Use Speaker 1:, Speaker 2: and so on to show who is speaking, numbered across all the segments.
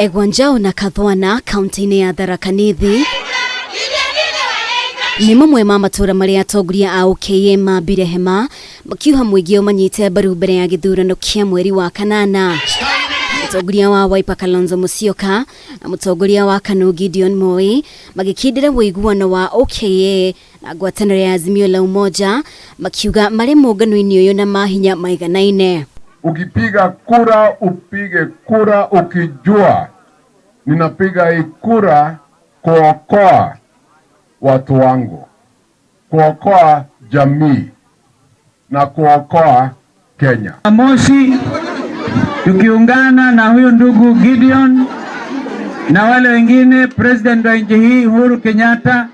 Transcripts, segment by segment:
Speaker 1: Egwanjao na Kathwana kaunti-inĩ ya Tharaka Nithi nĩ mamwe ma matũra marĩa atongoria a OKA mambire hema makiuha mũingĩ ũmanyite mbaru mbere ya gĩthurano kĩa mweri wa kanana. Mũtongoria wa Wiper Kalonzo Musyoka na mũtongoria wa KANU Gideon Moi magĩkindĩra ũiguano wa OKA na ngwatanĩro ya Azimio la Umoja makiuga marĩ mũngano-inĩ ũyũ na mahinya maiganaine.
Speaker 2: Ukipiga kura upige kura ukijua ninapiga hii kura kuokoa watu wangu, kuokoa jamii na kuokoa Kenya.
Speaker 3: Mosi, tukiungana na huyu ndugu Gideon na wale wengine, president wa nchi hii Uhuru Kenyatta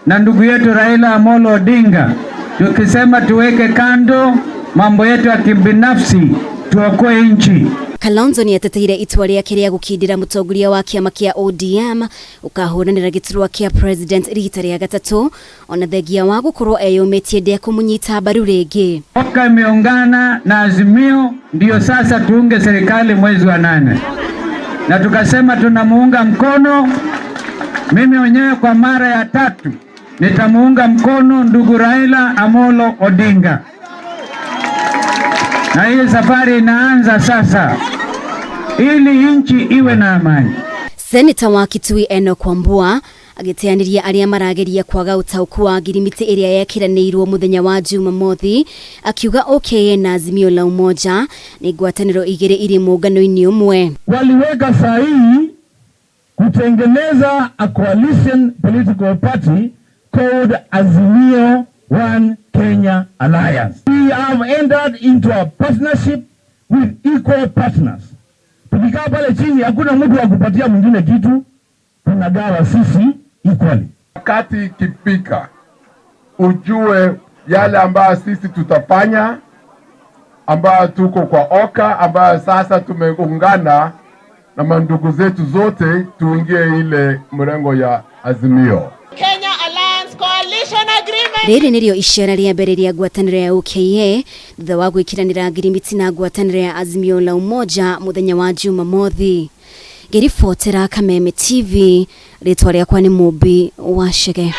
Speaker 3: na ndugu yetu Raila Amolo Odinga, tukisema tuweke kando mambo yetu ya kibinafsi, tuokoe nchi.
Speaker 1: Kalonzo nĩ ateteire itua rĩake rĩa gũkindĩra mũtongoria wa kĩama kĩa ODM ũkahũranĩra gĩturwa kĩa president rita rĩa gatatũ ona thengia wa gũkorwo eyũmĩtie ndekũmũnyita mbaru rĩngĩ.
Speaker 3: Oka imeungana na Azimio, ndiyo sasa tuunge serikali mwezi wa 8, na tukasema tunamuunga mkono. Mimi mwenyewe kwa mara ya tatu nitamuunga mkono ndugu Raila Amolo Odinga, na hii safari inaanza sasa ili nchi iwe na amani.
Speaker 1: Seneta wa Kitui Enoch Wambua agĩteanĩria arĩa marageria kwaga ũtaũku wa ngirimiti ĩrĩa yekĩranĩirwo mũthenya wa Jumamothi, akiuga OKA na Azimio la Umoja nĩ ngwatanĩro igĩrĩ irĩ mũngano-inĩ ũmwe.
Speaker 4: Waliweka sahihi kutengeneza a coalition political party called Azimio One Kenya Alliance. We have entered into a partnership with equal partners. Tukikaa pale chini hakuna mtu wa kupatia mwingine kitu, tunagawa sisi equally.
Speaker 2: Wakati ikifika, ujue yale ambayo sisi tutafanya, ambayo tuko kwa OKA, ambayo sasa tumeungana na mandugu zetu zote tuingie ile mrengo ya Azimio.
Speaker 5: Kenya Alliance Coalition Agreement.
Speaker 1: Rĩrĩ nĩrĩo icera rĩa mbere rĩa ngwatanĩro ya OKA thutha wa gwĩkiranĩra ngirimiti na ngwatanĩro ya Azimio la Umoja mũthenya wa Jumamothi. Ngĩribotera Kameme TV, rĩtwa rĩakwa nĩ Mũmbi wa Chege.